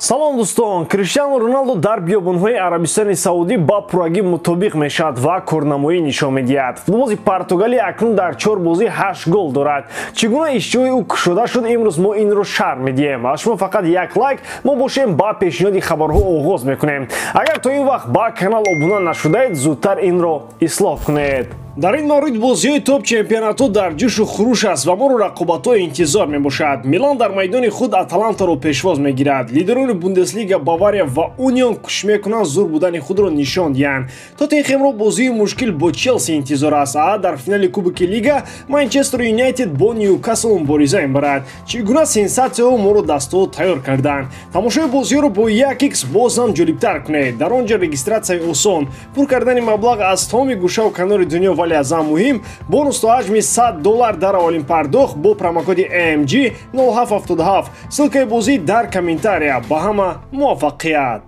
Салом дӯстон, Криштиану Роналду дар биёбонҳои Арабистони Саудӣ ба пуррагӣ мутобиқ мешавад ва корнамоӣ нишон медиҳад. Футболбози Португалия акнун дар 4 бозӣ 8 гол дорад. Чӣ гуна иштиҳои ӯ кушода шуд, имрӯз мо инро шарҳ медиҳем. Аз шумо фақат як лайк, мо бошем ба пешниҳоди хабарҳо оғоз мекунем. Агар то ин вақт ба канал обуна нашудаед, зудтар инро ислоҳ кунед. Дар ин маврид бозиҳои топ-чемпионатҳо дар ҷӯшу хуруш аст ва моро рақобатҳо интизор мебошад. Милан дар майдони худ Аталантаро пешвоз мегирад. Лидерони Бундеслига Бавария ва Унион кӯшиш мекунанд зур будани худро нишон диҳанд. Тоттенхемро бозии мушкил бо Челси интизор аст, а дар финали Кубоки Лига Манчестер Юнайтед бо Ньюкасл мубориза мебарад. Чӣ гуна сенсатсияҳо моро дастҳо тайёр карданд. Тамошои бозиҳоро бо 1x боз ҳам ҷолибтар кунед. Дар он ҷо регистратсияи осон, пур кардани маблағ аз тамоми гӯшаву канори дунё, вале аз ҳам муҳим бонус то ҳаҷми $100 дар аввалин пардохт бо промокоди AMG 0777. Ссылкаи бозӣ дар комментария. Ба ҳама муваффақият.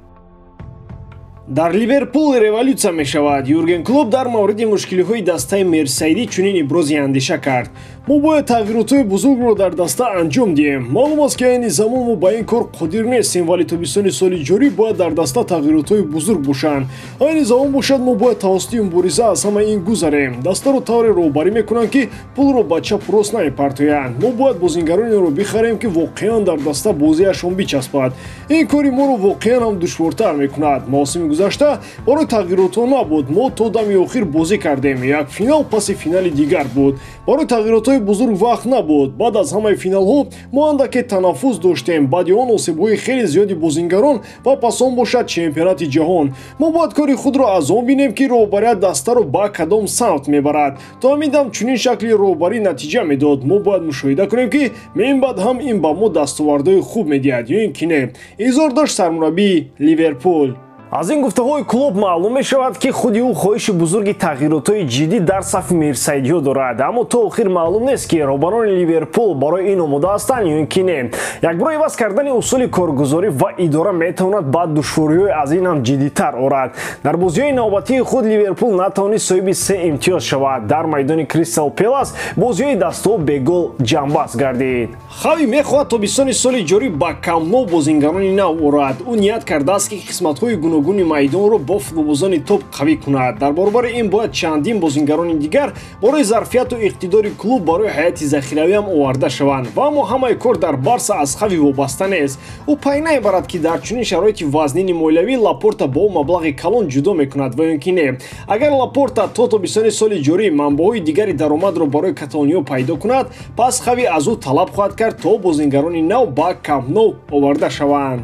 Дар Ливерпул революсия мешавад. Юрген Клоп дар мавриди мушкилиҳои дастаи Мерсайдӣ чунин ибрози андеша кард: мо бояд тағйиротҳои бузургро дар даста анҷом диҳем. Маълум аст, ки айни замон мо ба ин кор қодир нестем, вале тобистони соли ҷорӣ бояд дар даста тағйиротҳои бузург бошанд. Айни замон бошад, мо бояд тавассути мубориза аз ҳама ин гузарем. Дастаро тавре роҳбарӣ мекунанд, ки пулро ба чапу рост намепартоянд. Мо бояд бозингаронеро бихарем, ки воқеан дар даста бозиашон бичаспад. Ин кори моро воқеан ҳам душвортар мекунад. Мавсими гузашта барои тағйиротҳо набуд. Мо то дами охир бозӣ кардем. Як финал паси финали дигар буд. Барои тағйиротҳои бузург вақт набуд. Баъд аз ҳамаи финалҳо мо андаке танаффус доштем. Баъди он осебҳои хеле зиёди бозингарон ва пас он бошад чемпионати ҷаҳон. Мо бояд кори худро аз он бинем, ки роҳбарият дастаро ба кадом самт мебарад. То ҳамин дам чунин шакли роҳбарӣ натиҷа медод. Мо бояд мушоҳида кунем, ки минбаъд ҳам ин ба мо дастовардҳои хуб медиҳад ё ин ки не, изҳор дошт сармураббии Ливерпул. Аз ин гуфтаҳои Клоп маълум мешавад, ки худи ӯ хоҳиши бузурги тағйиротҳои ҷиддӣ дар сафи мерсайдиҳо дорад, аммо то охир маълум нест, ки роҳбарони Ливерпул барои ин омода ҳастанд ё ин ки не. Якбора иваз кардани усули коргузорӣ ва идора метавонад ба душвориҳои аз ин ҳам ҷиддитар орад. Дар бозиҳои навбатии худ Ливерпул натавонист соҳиби 3 имтиёз шавад. Дар майдони Кристал Пелас бозиҳои дастҳо бегол ҷамъбаст гардид. Хави мехоҳад тобистони соли ҷорӣ ба Камп Ноу бозингарони нав орад. Ӯ ният кардааст, ки қисматҳои гуногуни майдонро бо футболбозони топ қавӣ кунад. Дар баробари ин бояд чандин бозингарони дигар барои зарфияту иқтидори клуб барои ҳайати захиравиам оварда шаванд. Ва аммо ҳамаи кор дар Барса аз Хави вобаста нест. Ӯ пай намебарад, ки дар чунин шароити вазнини молиявӣ Лапорта бо ӯ маблағи калон ҷудо мекунад ва ё ки не. Агар Лапорта то тобистони соли ҷорӣ манбаъҳои дигари даромадро барои каталониё пайдо кунад, пас Хави аз ӯ талаб хоҳад кард, то бозингарони нав ба Камп Ноу оварда шаванд.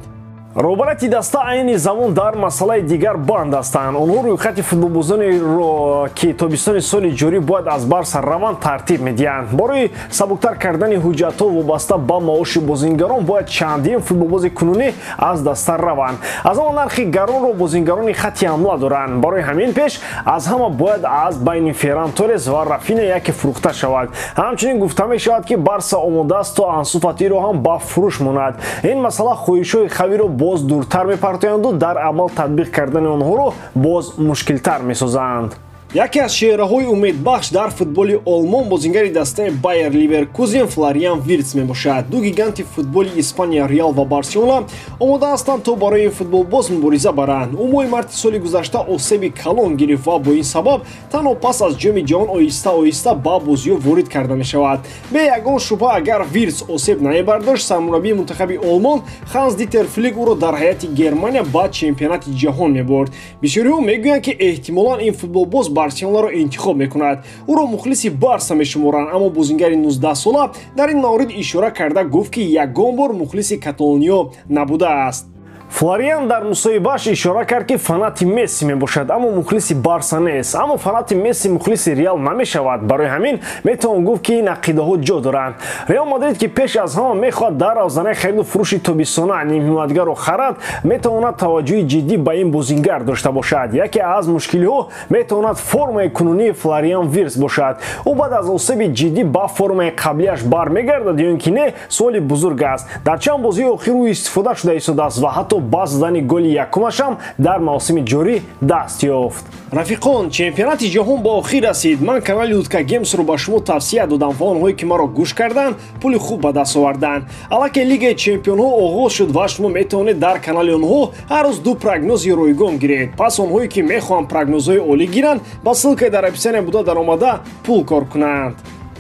Роҳбарияти даста айни замон дар масъалаи дигар банд ҳастанд. Онҳо рӯйхати футболбозонеро, ки тобистони соли ҷорӣ бояд аз Барса раванд, тартиб медиҳанд. Барои сабуктар кардани ҳуҷҷатҳо вобаста ба маоши бозингарон бояд чандин футболбози кунунӣ аз даста раванд. Аз ҳама нархи гаронро бозингарони хатти ҳамла доранд. Барои ҳамин пеш аз ҳама бояд аз байни Ферран Торрес ва Рафиня яке фурӯхта шавад. Ҳамчунин гуфта мешавад, ки Барса омода аст, то Ансу Фатиро ҳам ба фурӯш монад. Ин масъала хоҳишҳои Хавиро боз дуртар мепартоянду дар амал татбиқ кардани онҳоро боз мушкилтар месозанд. Яке аз чеҳраҳои умедбахш дар футболи Олмон бозингари дастаи Байер Ливеркузен Флориан Виртс мебошад. Ду гиганти футболи Испания Реал ва Барселона омода ҳастанд, то барои ин футболбоз мубориза баранд. Ӯ моҳи марти соли гузашта осеби калон гирифт ва бо ин сабаб танҳо пас аз ҷоми ҷаҳон оҳиста оҳиста ба бозиҳо ворид карда мешавад. Бе ягон шубҳа, агар Виртс осеб намебардошт, сармураббии мунтахаби Олмон Ханс Дитер Флик ӯро дар ҳайати Германия ба чемпионати ҷаҳон мебурд. Бисёриҳо мегӯянд, ки эҳтимолан ин футболбоз Барселонаро интихоб мекунад. Ӯро мухлиси Барса мешуморанд, аммо бозингари 19-сола дар ин маврид ишора карда гуфт, ки ягон бор мухлиси Каталониё набудааст. Флориан дар мусоҳибааш ишора кард, ки фанати Месси мебошад, аммо мухлиси Барса нест. Аммо фанати Месси мухлиси Реал намешавад. Барои ҳамин метавон гуфт, ки ин ақидаҳо ҷо доранд. Реал Мадрид, ки пеш аз ҳама мехоҳад дар равзанаи хариду фурӯши тобистона нимҳимоятгарро харад, метавонад таваҷҷӯҳи ҷиддӣ ба ин бозингар дошта бошад. Яке аз мушкилиҳо метавонад формаи кунунии Флориан Виртс бошад. Ӯ баъд аз осеби ҷиддӣ ба формаи қаблиаш бармегардад ё ин ки не, суоли бузург аст. Дар чанд бозии охир ӯ истифода шуда истодааст ва ҳатто ба задани голи якумаш ҳам дар мавсими ҷорӣ даст ёфт. Рафиқон, чемпионати ҷаҳон ба охир расид. Ман канали Лутка Геймсро ба шумо тавсия додам ва онҳое ки маро гӯш карданд, пули хуб ба даст оварданд. Аллакай Лигаи чемпионҳо оғоз шуд ва шумо метавонед дар канали онҳо ҳар рӯз ду прогнози ройгон гиред. Пас онҳое ки мехоҳанд прогнозҳои олӣ гиранд, ба ссылкаи дар описания буда даромада пул кор кунанд.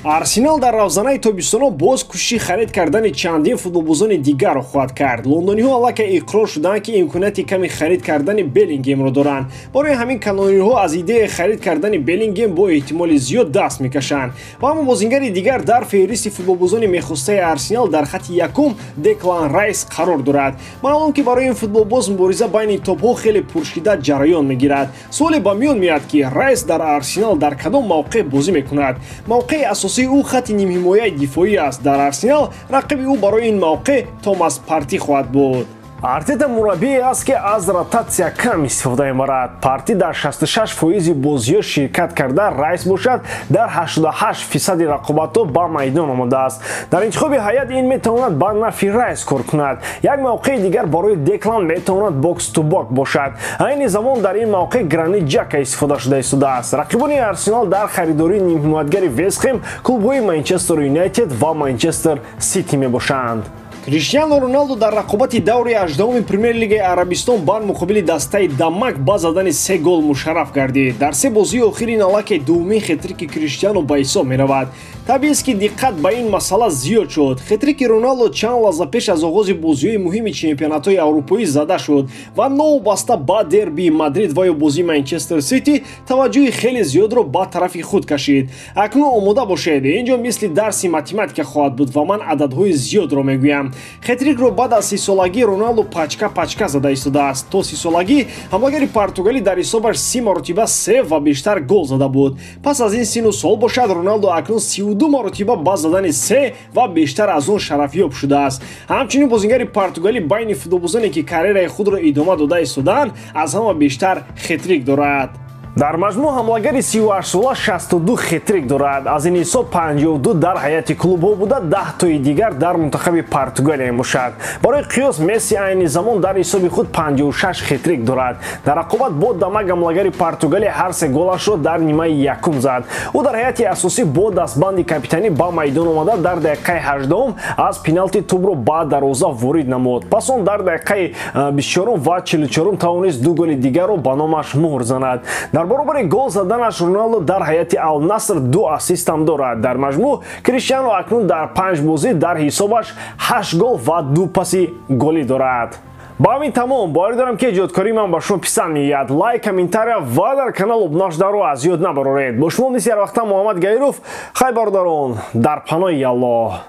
Арсенал дар равзанаи тобистоно боз кӯшиши харид кардани чандин футболбозони дигарро хоҳад кард. Лондониҳо аллакай иқрор шуданд, ки имконияти ками харид кардани Беллингемро доранд. Барои ҳамин канониҳо аз идеяи харид кардани Беллингем бо эҳтимоли зиёд даст мекашанд. Ва аммо бозингари дигар дар феҳристи футболбозони мехостаи Арсенал дар хати якум Деклан Райс қарор дорад. Маълум, ки барои ин футболбоз мубориза байни топҳо хеле пуршиддат ҷараён мегирад. Суоле ба миён меояд, ки Райс дар Арсенал дар кадом мавқеъ бозӣ мекунад. Мавқеи асосии ӯ хати нимҳимояи дифоӣ аст. Дар Арсенал рақиби ӯ барои ин мавқеъ Томас Парти хоҳад буд. Артета мураббие аст, ки аз ротатсия кам истифода мебарад. Парти дар 66% бозиҳо ширкат карда, Райс бошад дар 88% рақобатҳо ба майдон омадааст. Дар интихоби ҳайат ин метавонад ба нафъи Райс кор кунад. Як мавқеи дигар барои Деклан метавонад box to box бошад. Айни замон дар ин мавқеъ Гранит Ҷака истифода шуда истодааст. Рақибони Арсенал дар харидории нимҳимоятгари Вестхем клубҳои Манчестер Юнайтед ва Манчестер Сити мебошанд. Криштиану Роналду дар рақобати даври 18-уми Премер-лигаи Арабистон бар муқобили дастаи Дамак ба задани се гол мушарраф гардид. Дар се бозии охири аллакай дуввумин хетрики Криштиану ба ҳисоб меравад. Табиист, ки диққат ба ин масъала зиёд шуд. Хетрики Роналдо чанд лаҳза пеш аз оғози бозиҳои муҳими чемпионатҳои аврупоӣ зада шуд ва новобаста ба дербии Мадрид ва ё бозии Манчестер Сити таваҷҷӯҳи хеле зиёдро ба тарафи худ кашид. Акнун омода бошед, ин ҷо мисли дарси математика хоҳад буд ва ман ададҳои зиёдро мегӯям. Хетрикро баъд аз сисолагӣ Роналдо пачка-пачка зада истодааст. То сисолагӣ ҳамлагари португалӣ дар ҳисобаш 30 маротиба се ва бештар гол зада буд. Пас аз ин сину сол бошад, Роналдо акнун 32 маротиба ба задани се ва бештар аз он шарафёб шудааст. Ҳамчунин бозингари португалӣ байни футболбозоне, ки карьераи худро идома дода истодаанд, аз ҳама бештар хетрик дорад. Дар маҷмӯъ ҳамлагари 38-сола 62 хетрик дорад. Аз ин ҳисоб 52 дар ҳайати клубҳо буда, 10 тои дигар дар мунтахаби Португалия мебошад. Барои қиёс, Месси айни замон дар ҳисоби худ 56 хетрик дорад. Дар рақобат бо Дамак ҳамлагари Португалия ҳар се голашро дар нимаи якум зад. Ӯ дар ҳайати асосӣ бо дастбанди капитанӣ ба майдон омада, дар дақиқаи 18 аз пеналти тӯбро ба дарвоза ворид намуд. Пас он дар дақиқаи 24 ва 44 тавонист ду голи дигарро ба номаш муҳр занад. Дар баробари гол заданаш Роналдо дар ҳайати Ал-Наср ду ассист ҳам дорад. Дар маҷмӯъ Криштиану акнун дар 5 бозӣ дар ҳисобаш 8 гол ва 2 паси голӣ дорад. Ба ҳамин тамом. Боварӣ дорам, ки эҷодкории ман ба шумо писанд меояд. Лайк, комментария ва дар канал обуна шударо аз ёд набароред. Бо шумо мисли ҳар вақта Муҳаммад Гаиров. Хай, бародарон, дар паноҳи Аллоҳ.